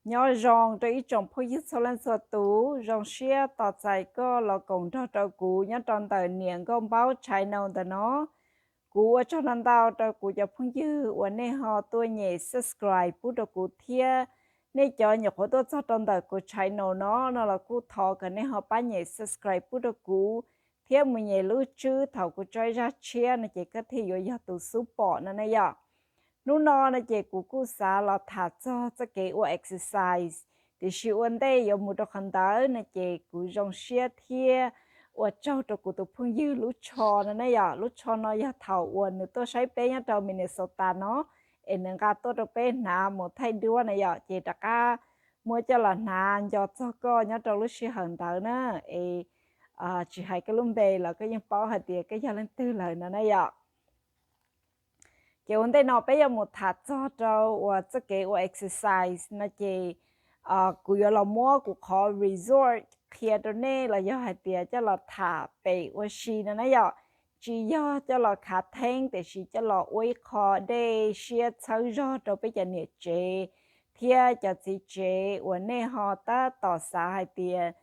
Nyob zoo rau ib tsoom phooj ywg txhua leej txhua tus, zoo siab tos txais koj los koom nrog rau kuv nyob rau ntawm Niam Nkauj Npaub channel ntawm no. Kuv ua tsaug ntau ntau rau kuv cov phooj ywg uas nej ho tuaj nyem subscribe pub rau kuv thiab. Nej cov nyuam qhuav tuaj txog rau ntawm kuv channel no no los kuj thov kom nej ho pab nyem subscribe pub rau kuv thiab mus nyem lub tswb thaum kuv tso ib zaj tshiab no ces koj thiaj yuav yog tus xub pom no ne yom. Hnub no no ces kuv kuj xav los tham txog txoj kev ua exercise, tiam sis ua ntej yuav mus rau qhov ntawd no ces kuv zoo siab thiab ua tsaug rau kuv tus phooj ywg Lub Tsho no ne yom. Lub Tsho no yog thaum uas nws tuaj saib peb nyob rau Minnesota no, es nws nqa tuaj rau peb hnav mus thaij duab na yom, ces rov qab muab coj los hnav nco txog koj nyob rau lub sij hawm ntawd na, es tsis hais koj lub npe los koj yeej paub hais tias koj yog leej twg lawm no na yom. Ces ua ntej no peb yuav mus tham txog rau uas txoj kev ua exercise no ces kuv yuav los muab kuv qhov result qhia rau nej los yog hais tias coj los tham pem ua si no na yom. Tsis yog coj los khav theeb tiam sis coj los ua ib qho dej siab txhawb zog rau peb cov niam tsev thiab cov txiv tsev uas nej ho tab tom xav hais tias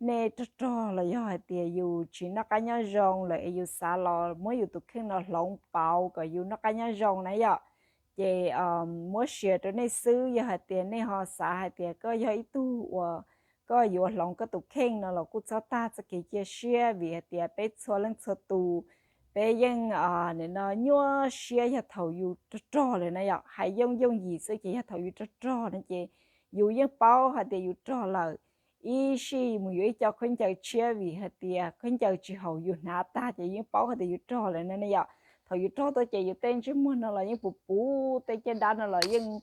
nej rog rog los yog hais tias yus tsis noj qab nyob zoo lawm es yus xav los muab yus tus kheej no hloov pauv kom yus noj qab nyob zoo na yom. Ces muab share rau nej xwb, yog hais tias nej ho xav hais tias koj yog ib tug uas koj yuav hloov koj tus kheej no los kuj txhob tag txoj kev cia siab, vim hais tias peb txhua leej txhua tus peb yeej nim no nyuaj siab yog thaum yus rog rog lawm na yom. Hais yooj yooj yim xwb ces yog thaum yus rog rog no ces yus yeej paub hais tias yus rog lawm, ib sij mus yuav ib co khaub ncaws tshiab vim hais tias khaub ncaws tsis haum yus hnav tag ces yeej paub hais tias yus rog lawm na yom. Thaum yus rog tuaj ces yus tej ntsej muag no los yeej puv puv, tej caj dab no los yeej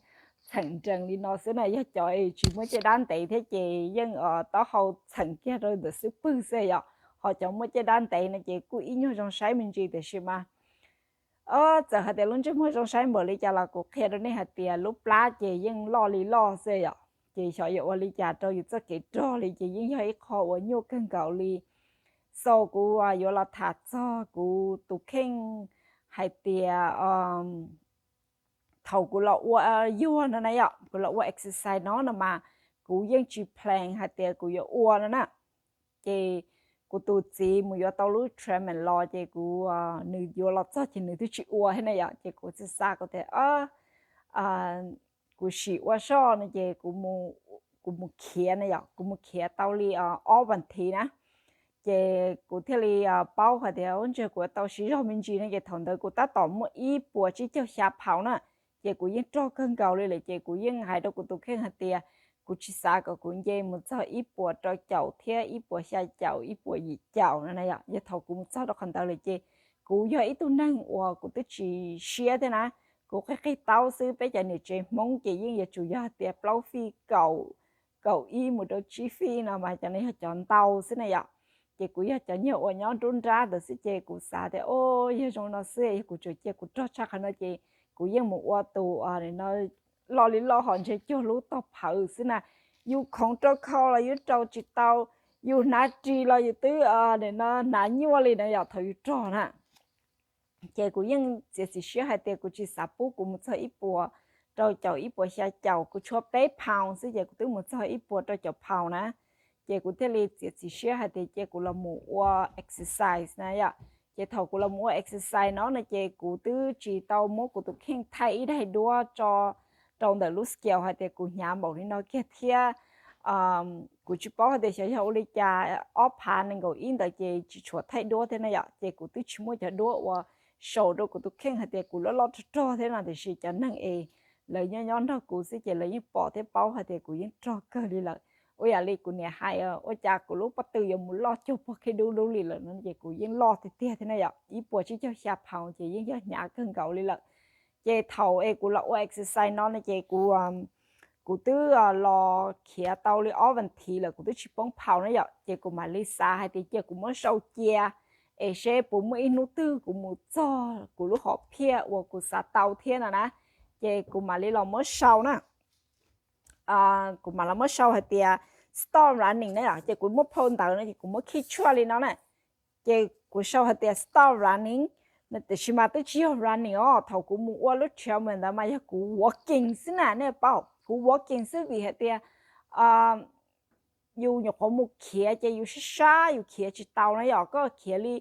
txheem nrees li no xwb na. Yog cov tsis muaj caj dab ntev thiab ces yeej taub hau txheem kiag rau ntawm xub pwg xwb yom. Ho cov muaj caj dab ntev no ces kuj ib nyuag zoo saib me ntsis tiam sis mas txawm hais tias lub ntsej muag zoo saib npaum li cas los kuv qhia rau nej hais tias lub plab ces yeej loj li loj xwb yom. Ces xyov yuav ua li cas rau yus txoj kev rog li ces yeej yog ib qho uas nyuaj kawg nkaus li. So kuv yuav los tham txog kuv tus kheej hais tias thaum kuv los ua yuag no na yom, kuv los ua exercise no no mas kuv yeej tsis plan hais tias kuv yuav ua no na. Ces kuv tus txiv mus yuav tau lub treadmill los ces kuv, nws yuav los txog ces nws twb tsis ua thiab na yom. Ces kuv txawm xav kuv tias kuv sim ua soj no ces kuv mus khiav na yom, kuv mus khiav tau li ob vas thiv na. Ces kuv thiaj li paub hais tias ua ntshe kuv yuav tau siv zog me ntsis no ces thaum ntawd kuv tab tom muaj ib puas tsib caug xya pound na. Ces kuv yeej rog kawg nkaus li lawm ces kuv yeej hais rau kuv tus kheej hais tias kuv tsis xav kom kuv nce mus txog ib puas rau caum thiab ib puas xya caum ib puas yim caum no na yom. Yog thaum kuv mus txog rau qhov ntawd lawm ces kuv yog ib tug neeg uas kuv twb tsis siab thiab na, kuv qig qig taub xwb. Peb cov niam tsev Hmoob ces yeej yuav tsum yog hais tias plaub feet kaum, kaum ib mus rau tsib feet no mas cov no yog cov ntau xwb na yom. Ces kuv yog cov nyuag uas nyob nruab nrab ntawd xwb ces kuv xav tias o, yog zoo no xwb, yog kuv tsuas cia kuv rog tshaj qhov no ces kuv yeej mus ua tus no loj li loj ho ntshe cuag lub tog phawv xwb na. Yus khoov rau khau los yus rau tsis tau, yus hnav ris los yus twb no hnav nyuaj li na yom thaum yus rog na. Ces kuv yeej txiav txim siab hais tias kuv tsis xav pub kuv mus txog ib puas rau caum ib puas xya caum, kuv tshuav peb pound xwb ces kuv twb mus txog ib puas rau caum pound na. Ces kuv thiaj li txiav txim siab hais tias cia kuv los mus ua exercise na yom. Ces thaum kuv los mus ua exercise no no ces kuv twb tsis tau muab kuv tus kheej thaij ib daim duab tso rau ntawm lub scale hais tias kuv hnyav npaum li no kiag thiab. Kuv tsis paub hais tias xyov yog ua li cas ob phav nees nkaum ib ntawd ces tsis tshua thaij duab thiab na yom. Ces kuv twb tsis muaj cov duab uas show rau kuv tus kheej hais tias kuv loj loj rog rog thiab no, tiam sis cov neeg es lawv nyob nyob nrog kuv xwb ces lawv yeej pom thiab paub hais tias kuv yeej rog kawg li lawm. Ua yam li kuv niam hais, ua cas kuv lub pob tw yuav mus loj cuag pog khib dub dub li lawm no ces kuv yeej loj tiag tiag thiab na yom. Ib puas tsib caug xya pound ces yeej yog hnyav kawg nkaus li lawm. Ces thaum es kuv los ua exercise no no ces kuv, kuv twb los khiav tau li ob vas thiv lawm kuv twb tsis poob pound na yom. Ces kuv mam li xav hais tias cia kuv muab sau cia es seb puas muaj ib hnub twg kuv mus txog kuv lub hom phiaj uas kuv xav tau thiab no na. Ces kuv mam li los muab sau na. Kuv mam los muab sau hais tias stop running na yom. Ces kuv muab phau ntawv no ces kuv muab khij tshuaj li no na. Ces kuv sau hais tias stop running, tiam sis mas twb tsis yog running os. Thaum kuv mus ua lub treadmill ntawd mas yog kuv walking xwb na, nej paub. kuv walking xwb vim hais tias yus nyuam qhuav mus khiav ces yus sab sab yus khiav tsis tau na yom, koj khiav li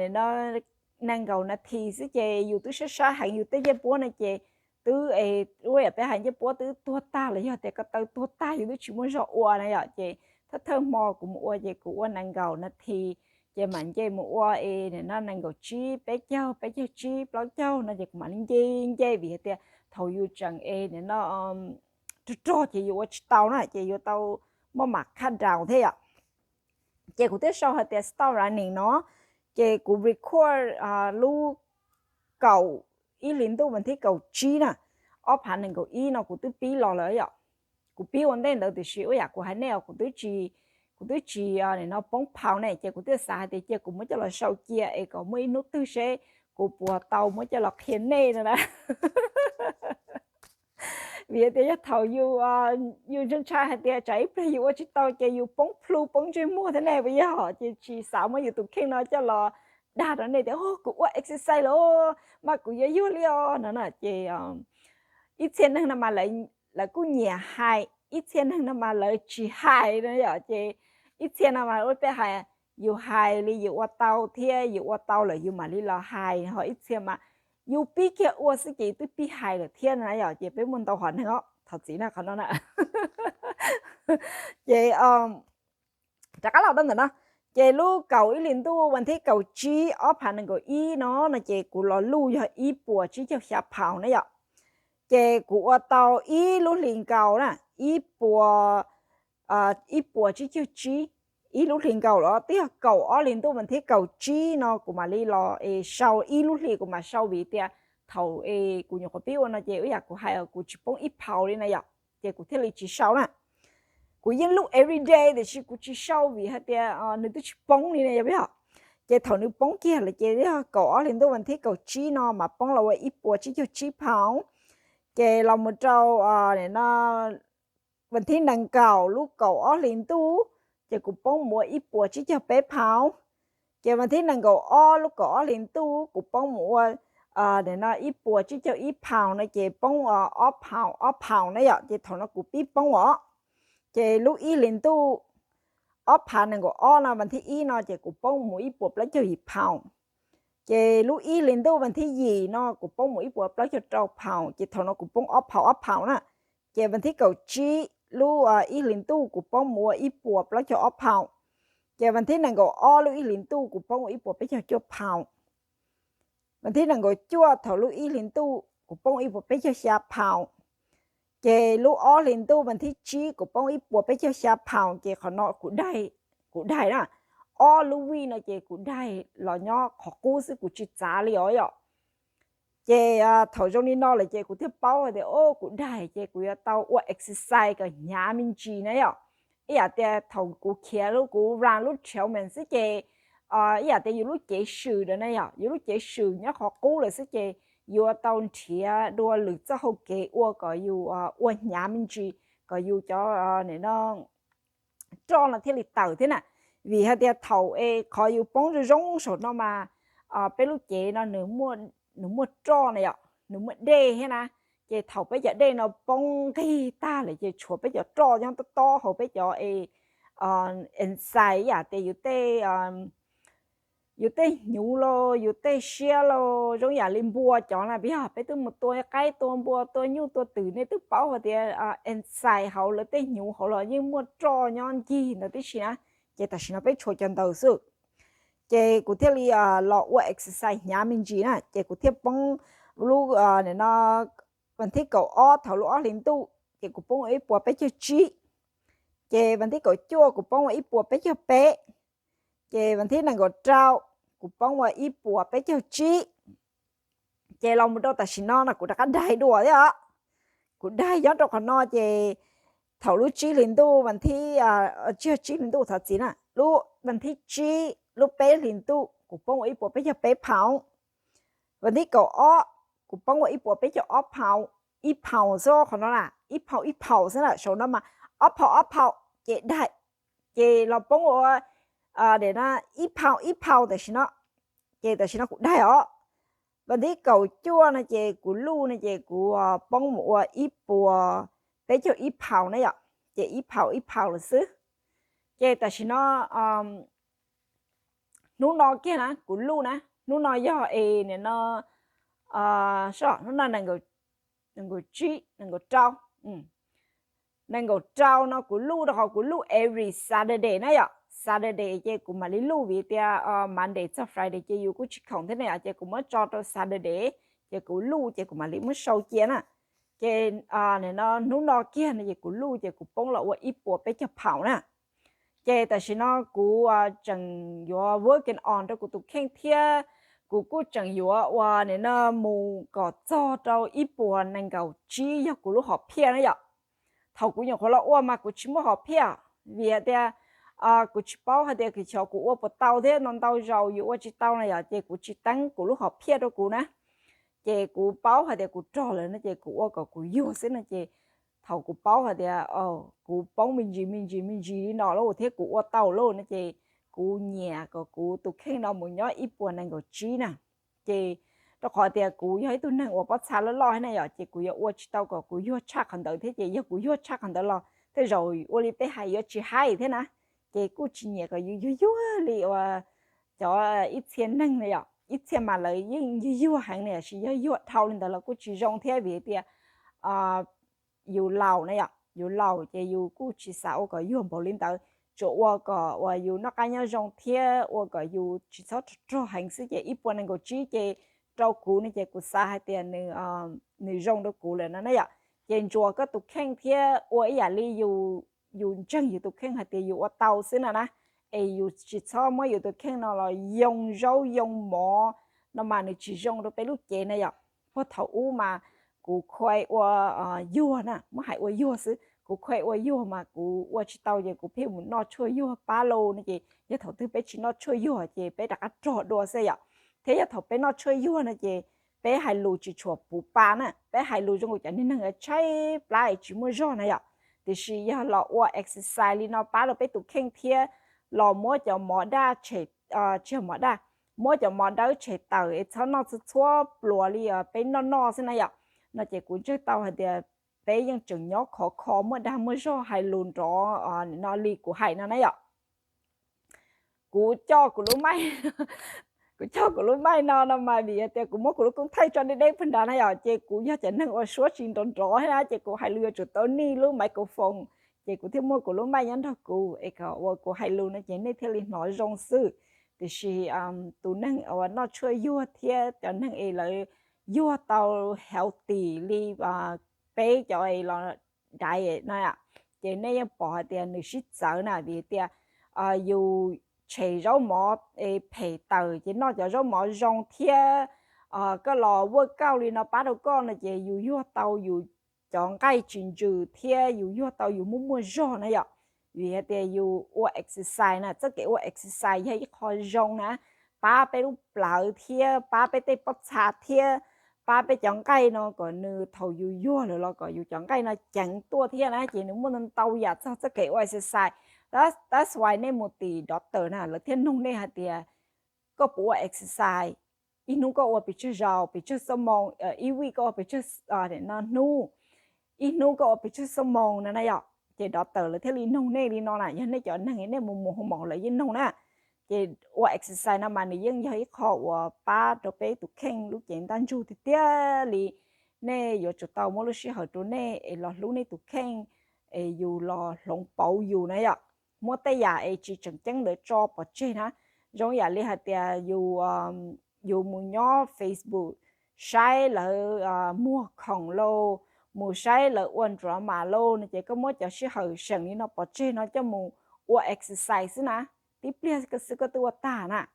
nees nkaum nas this xwb ces yus twb sab sab heev, yus tej ncej puab no ces twb, ua yam peb hais ncej puab twb tuag tag los yog tias ko taw tuag tag yus twb tsis muaj zog ua na yom. Ces thawj thawj hmo kuv mus ua ces kuv ua nees nkaum nas this, ces mam nce mus ua es nim no nees nkaum tsib, peb caug, peb caug tsib, plaub caug no ces kuv mam li nce nce vim hais tias thaum yus tseem es nim no rog rog ces yus ua tsis tau na ces yuav tau muaj mam cut down thiab yom. Ces kuv thiaj sau hais tias stop running no, ces kuv record lub kaum, ib hlis ntuj vas thib kaum tsib na, ob phav nees nkaum ib no kuv twb pib los lawm yom. Kuv pib ua ntej ntawd tiam sis ua yam kuv hais nej os, kuv twb tsis, kuv twb tsis nim no poob phau ne ces kuv thiaj xav hais tias cia kuv muab coj los sau cia es kom muaj ib hnub twg seb kuv puas tau muab coj los qhia nej no na. Vim tias yog thaum yus, yus ntshai ntshai hais tias tsam ib pliag yus ua tsis tau ces yus poob plhu poob ntsej muag thiab ne puas yog, ces tsis xav muab yus tus kheej no coj los dag rau nej tias kuv ua exercise lawm mas kuv yuav yuag li os no na. Ces ib txhia neeg no mas lawv kuj nyiam hais, ib txhia neeg no mas lawv tsis hais no yom. Ces ib txhia no mas ua peb hais, yus hais li yus ua tau thiab yus ua tau lawm yus mam li los hais, ho ib txhia mas yus pib kiag ua xwb ces yus twb pib hais lawm thiab na yom. Ces peb muaj ntau hom neeg os, thov txim na qhov no na. Ces rov qab los rau ntawm no, ces lub kaum ib hlis ntuj vas thib kaum tsib ob phav nees nkaum ib no no ces kuv los luj yog ib puas tsib caug xya phau na yom. Ces kuv ua tau ib lub hlis nkaus na, ib puas, ib puas tsib caug tsib, ib lub hlis nkaus los twb yog kaum ob hlis ntuj vas thib kaum tsib no kuv mam li los es sau ib lub hlis, kuv mam sau vim tias thaum es kuv nyuam qhuav pib ua no ces ua yam kuv hais kuv tsis poob ib phau li na yom, ces kuv thiaj li tsis sau na. Kuv yeej luj everyday tiam sis kuv tsis sau vim hais tias nws twb tsis poob li na yom. Ces thaum nws poob kiag lawm ces yog kaum ob hlis ntuj vas thib kaum tsib no mas poob los ua ib puas tsib caug tsib phau. Ces los mus rau no vas thib nees nkaum lub kaum ob hlis ntuj, ces kuv poob mus ua ib puas tsib caug peb phau. Ces vas thib nees nkaum ob lub kaum ob hlis ntuj kuv poob mus ua no ib puas tsib caug ib phau no ces poob ob phau, ob phau na yom. Ces thaum no kuv pib poob os. Ces lub ib hlis ntuj ob phav nees nkaum ob no vas thib ib no ces kuv poob mus ib puas plaub caug yim phau. Ces lub ib hlis ntuj vas thib yim no kuv poob mus ib puas plaub caug rau phau, ces thaum no kuv poob ob phau ob phau na. Ces vas thib kaum tsib lub ib hlis ntuj kuv poob mus ua ib puas plaub caug ob phau. Ces vas thib nees nkaum ob lub ib hlis ntuj kuv poob ua ib puas peb caug cuaj phau. Vas thib nees nkaum cuaj thaum lub ib hlis ntuj kuv poob ib puas peb caug xya phau. Ces lub ob hlis ntuj vas thib tsib kuv poob ib puas peb caug xya phau, ces qhov no kuv daig, kuv daig na. Ob lub vij no ces kuv daig los nyob qhov qub xwb kuv tsis txav li os yom. Ces thaum zoo li no lawm ces kuv thiaj paub hais tias o kuv daig ces kuv yuav tau ua exercise kom hnyav me ntsis na yom. Ib yam tias thaum kuv khiav lub, kuv run lub trail man xwb ces ib yam tias yus lub cev swm na yom, yus lub cev swm nyob qhov qub lawm xwb ces yuav tau nrhiav dua lwm txoj hau kev ua kom yus ua hnyav me ntsis, kom yus cov no roj no thiaj li tawm thiab na. Vim hais tias thaum es qhov yus poob zoo zoo saum no mas peb lub cev no nws muaj roj na yom, nws muaj dej thiab na. Ces thaum peb cov dej no poob nqig tag lawm ces tshuav peb cov roj nyob tob tob hauv peb cov es inside, ib yam tias yus tej, yus tej hnyuv los yus tej siab los zoo yam li npua cov na, yog peb twb mus tua qaib tua npua tua nyuj tua twm nej twb paub hais tias inside hauv lawv tej hnyuv hauv los yeej muaj roj nyob ncig ntawd tib si na. Ces tam sim no peb tshuav cov ntawd xwb. Ces kuv thiaj li los ua exercise hnyav me ntsis na, ces kuv thiaj poob lub no vas thib kaum ob thaum lub ob hlis ntuj ces kuv poob ua ib puas peb caug tsib. Ces vas thib kaum cuaj kuv poob ua ib puas peb caug peb. Ces vas thib nees nkaum rau kuv poob ua ib puas peb caug tsib. Ces los mus rau tam sim no no kuv rov qab daig dua thiab os. Kuv daig nyob rau qhov no ces thaum lub tsib hlis ntuj vas thib, tsib hlis ntuj thov txim na, lub vas thib tsib lub peb hlis ntuj kuv poob ua ib puas peb caug peb phau. Vas thib kaum ob kuv poob ua ib puas peb caug ob phau. Ib phau xwb qhov no na, ib phau ib phau xwb na, saum no mas ob phau ob phau. Ces daig, ces los poob ua ib phau ib phau tam sim no. Ces tam sim no kuv daig os. Vas thib kaum cuaj no ces kuv luj no ces kuv poob mus ua ib puas peb caug ib phaus na yom, ces ib phaus ib phaus lawm xwb. Ces tam sim no hnub no kiag na kuv luj na, hnub no yog es nim no, hnub no nees nkaum tsib, nees nkaum rau, nees nkaum rau no kuv luj rau qhov kuv luj every Saturday na yom. Saturday ces kuv mam li luj vim tias Monday txog Friday ces yus kuj tsis khoom thiab na yom, ces kuv muab tso rau Saturday, ces kuv luj ces kuv mam li muab sau cia na. Ces nim no hnub no kiag no ces kuv luj ces kuv poob los ua ib puas peb caug phaus na. Ces tam sim no kuv tseem yuav working on rau kuv tus kheej thiab kuv kuj tseem yuav ua nim no mus kom txog rau ib puas nees nkaum tsib yog kuv lub hom phiaj na yom. Thaum kuv nyuam qhuav los ua mas kuv tsis muaj hom phiaj, vim hais tias kuv tsis paub hais tias kuv xyov kuv ua puas tau thiab, ntau ntau zaus yus ua tsis tau na yom, ces kuv tsis teeb kuv lub hom phiaj rau kuv na. Ces kuv paub hais tias kuv rog lawm no ces kuv ua kom kuv yuag xwb no ces thaum kuv paub hais tias kuv poob me ntsis me ntsis me ntsis li no lawm thiab kuv ua tau lawm no ces kuv nyiam kom kuv tus kheej no mus nyob ib puas nees nkaum tsib na. Ces rau qhov tias kuv yog ib tug neeg uas pob txha loj loj thiab na yom, ces kuv yuav ua tsis tau kom kuv yuag tshaj qhov ntawd thiab, ces yog kuv yuag tshaj qhov ntawd los tej zaum ua li peb hais yuav tsis haib thiab na. Ces kuj tsis nyiam kom yus yuag yuag li uas cov ib txhia neeg na yom, ib txhia mas lawv yeej yuag yuag heev na yom, sis yog yuag dhau li ntawd los kuj tsis zoo thiab vim tias yus laus na yom, yus laus ces yus kuj tsis xav ua kom yuag npaum li ntawd, tsuas ua kom uas yus noj qab nyob zoo thiab ua kom yus tsis txhob rog rog heev xwb. Ces ib puas nees nkaum tsib ces rau kuv no ces kuv xav hais tias nws zoo rau kuv lawm no na yom. Ces ntsuas koj tus kheej thiab ua ib yam li yus ntseeg yus tus kheej hais tias yus ua tau xwb no na, es yus tsis txhob muab yus tus kheej no los yoo zaub yoo mov no mas nws tsis zoo rau peb lub cev na yom. Puag thaum ub mas kuv khuav ua yuag na, muab hais ua yuag xwb, kuv khuav ua yuag mas kuv ua tsis tau ces kuv pheej mus noj tshuaj yuag pab lauj no ces yog thaum twg peb tsis noj tshuaj yuag ces peb rov qab rog dua xwb yom. Thiab yog thaum peb noj tshuaj yuag no ces peb hais lus tsis tshua puv pa na, peb hais lus zoo nkaus cov niag neeg tshaib plab es tsis muaj zog na yom. Tiam sis yog los ua exercise li no pab rau peb tus kheej thiab los muab cov mov daj tshem, tsis yog mov daj, muab cov mov dawb tshem tawm es txhob noj txhua txhua pluas li peb noj noj xwb na yom. No ces kuv ntseeg tau hais tias peb yeej tseem nyob khov kho muaj dag muaj zog hais lus nrov no li kuv hais no na yom. Kuv coj kuv lub maij, kuv coj kuv lub maij no no mas vim tias kuv muab kuv lub koob thaij tso deb deb pag nrad na yom, ces kuv yog cov neeg uas suab tsis nrov nrov thiab na, ces kuv hais lus yuav tsum tau nij lub microphone, ces kuv thiaj muaj kuv lub maij nyob nrog kuv es kom uas kuv hais lus no ces nej thiaj li hnov zoo xwb. Tiam sis tus neeg uas noj tshuaj yuag thiab cov neeg es lawv yuag tau healthy li peb cov es los diet no, ces nej yeej pom hais tias nws sib txawv na, vim tias yus tshem zaub mov phem tawm ces noj cov zaub mov zoo thiab koj los workout li no pab rau koj no ces yus yuag tau yus cov nqaij tsis ntsws thiab yus yuag tau yus muaj muaj zog na yom. Vim hais tias yus ua exercise na, txoj kev ua exercise yog ib qho zoo na, pab peb lub plawv thiab pab peb tej pob txha thiab pab peb cov nqaij no kom nws thaum yus yuag lawm los kom yus cov nqaij no ceev tuaj thiab na, ces nws muaj ntau yam txog txoj kev ua exercise. That's why nej mus tim doctor na lawv thiaj nug nej hais tias koj puas ua exercise, ib hnub koj ua pes tsawg zaus, pes tsawg xuab moos, ib week koj ua pes tsawg hnub, ib hnub koj ua pes tsawg xuab moos no na yom. Ces doctor lawv thiaj li nug nej li no na, yog nej cov neeg nej mus mus hoo moos lawv yeej nug na. Ces ua exercise no mas nws yeej yog ib qho uas pab rau peb tus kheej lub cev ntaj ntsug tiag tiag li. Nej yuav tsum tau muab lub sij hawm rau nej es los hlub nej tus kheej, es yus los hloov pauv yus na yom. Muab tej yam es tsis tseem ceeb ntawd tso pov tseg na, zoo yam li hais tias yus yus mus nyob Facebook saib lawv muag khoom lauj, mus saib lawv ua drama lauj no ces koj muab cov sij hawm seem li no pov tseg no coj mus ua exercise xwb na, tib pliag xwb koj twb ua tag na.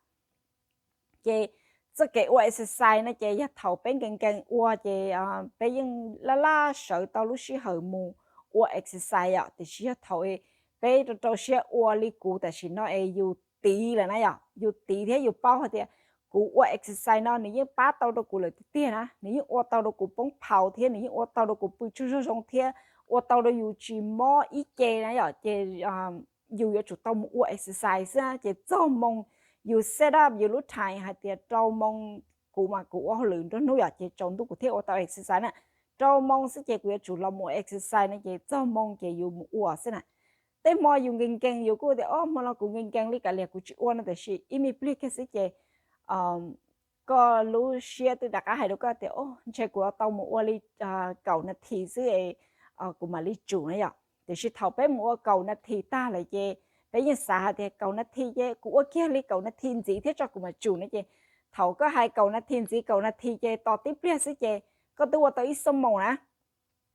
Ces txoj kev ua exercise no ces yog thaum peb nkees nkees ua ces peb yeej laj laj sawv tau lub sij hawm mus ua exercise yom. Tiam sis yog thaum peb rau rau siab ua li kuv tam sim no es yus tiv lawm na yom, yus tiv thiab yus paub hais tias kuv ua exercise no nws yeej pab tau rau kuv lawm tiag tiag na, nws yeej ua tau rau kuv poob phaus thiab nws yeej ua tau rau kuv pw tsaug zog zoo thiab ua tau rau yus tsis mob ib ce na yom. Ces yus yuav tsum tau mus ua exercise xwb na, ces txog moo yus set up yus lub time hais tias rau moo, kuv mas kuv ua hauj lwm nruab hnub yom, ces tsaus ntuj kuv thiaj ua tau exercise na. rau moo xwb ces kuv yuav tsum los mus exercise no ces txog moo ces yus mus ua xwb na. Tej hmo yus nkees nkees yus kuj tias o hmo no kuv nkees nkees li kav liam kuv tsis ua no, tiam sis ib me pliag kiag xwb ces koj lub siab twb rov qab hais rau koj tias o ntshe kuv tau mus ua li kaum nas this xwb kuv mam li tsum na yom. Tiam sis thaum peb mus ua kaum nas this tag lawm ces peb yeej xav hais tias kaum nas this ces kuv ua kiag li kaum nas this ntxiv thiab tso kuv mam tsum no ces thaum koj hais kaum nas this ntxiv kaum nas this ces tos tib pliag xwb ces koj twb ua tau ib xuab moos na.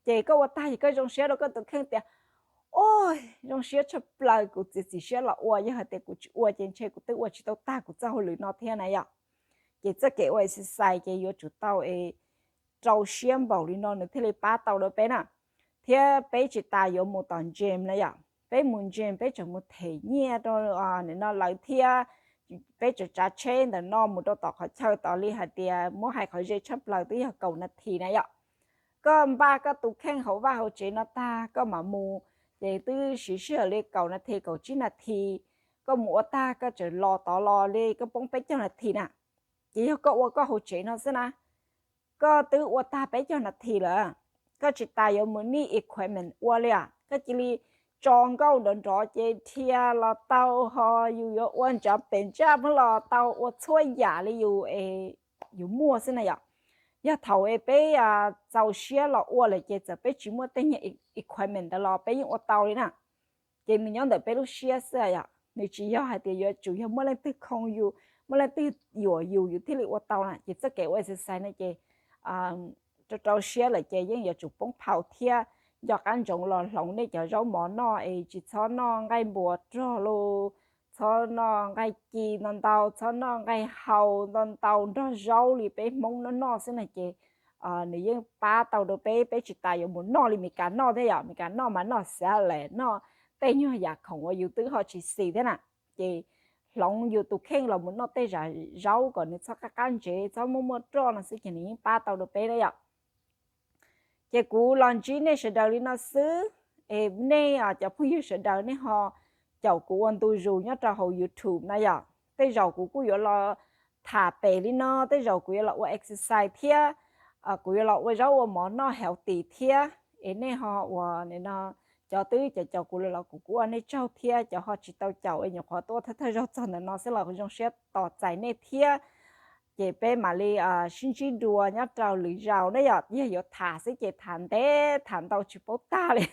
Ces koj ua tag ces koj zoo siab rau koj tus kheej tias o zoo siab tshaj plaws kuv txiav txim siab los ua, yog hais tias kuv tsis ua ces ntshe kuv twb ua tsis tau tag kuv txoj hauj lwm no thiab na yom. Ces txoj kev ua exercise ces yuav tsum tau es rau siab npaum li no nws thiaj li pab tau rau peb na. Thiab peb tsis tas yuav mus tom gym na yom, peb mus gym peb tseem mus them nyiaj rau no lawv thiab. Peb tseem tsav tsheb ntawm no mus rau tom qhov chaw tod li hais tias muab hais qhov ze tshaj plaws twb yog kaum nas this na yom. Koj npaj koj tus kheej hauv vaj hauv tsev no tag koj mam mus, ces twb siv sij hawm li kaum nas this kaum tsib nas this. Koj mus ua tag koj tseem los tod los li koj poob peb caug nas this na. Ces yog koj ua koj hauv tsev no xwb na, koj twb ua tag peb caug nas this lawm, koj tsis tas yuav mus nij equipment ua li os, koj cia li tso nkauj nrov nrov ces dhia los tau, ho yus yuav ua ntsav pem ntsaj peb los tau, ua txhua yam li yus es yus muaj xwb na yom. Yog thaum es peb txaus siab los ua lawm ces txawm peb tsis muaj tej nyuag equipment ntawd los peb yeej ua tau li na. Ces nws nyob ntawm peb lub siab xwb yom, nws tsis yog hais tias yuav tsum yog muaj leej twg khoo yus, muaj leej twg yuam yus yus thiaj li ua tau na. Ces txoj kev ua exercise no ces rau rau siab lawm ces yeej yuav tsum poob phau thiab. Nco qab ntsoov los hloov nej cov zaub mov noj es tsis txhob noj nqaij npua rog los, txhob noj nqaij ci ntau ntau, txhob noj nqaij hau ntau ntau nrog zaub li peb Hmoob noj noj xwb na ces nws yeej pab tau rau peb, peb tsis tas yuav mus noj li Meskas noj thiab yom. Meskas noj mas noj xav lawm noj tej nyuag yam khoom uas yus twb ho tsis xis thiab na. Ces hloov yus tus kheej los mus noj tej zam zaub kom nws txhob qab qab ntsev txhob muaj muaj roj no xwb ces nws yeej pab tau rau peb na yom. Ces kuv los ntsib nej sawv daws li no xwb, es nej cov phooj ywg sawv daws nej ho caum kuv ua ntu zus nyob rau hauv YouTube na yom. Tej zaum kuv kuj yuav los tham pem li no, tej zaum kuv yuav los ua exercise thiab kuv yuav los ua zaub ua mov noj healthy thiab. Es nej ho uas no cov twb caum caum kuv lawm los kuv kuj ua nej tsaug thiab, cov ho tsis tau caum es nyuam qhuav tuaj thawj thawj zaug txog ntawm no xwb los kuv zoo siab tos txais nej thiab. Ces peb mam li sib ntsib dua nyob rau lwm zaus na yom. Yog yuav tham xwb ces tham ntev tham ntau tsis paub tag li.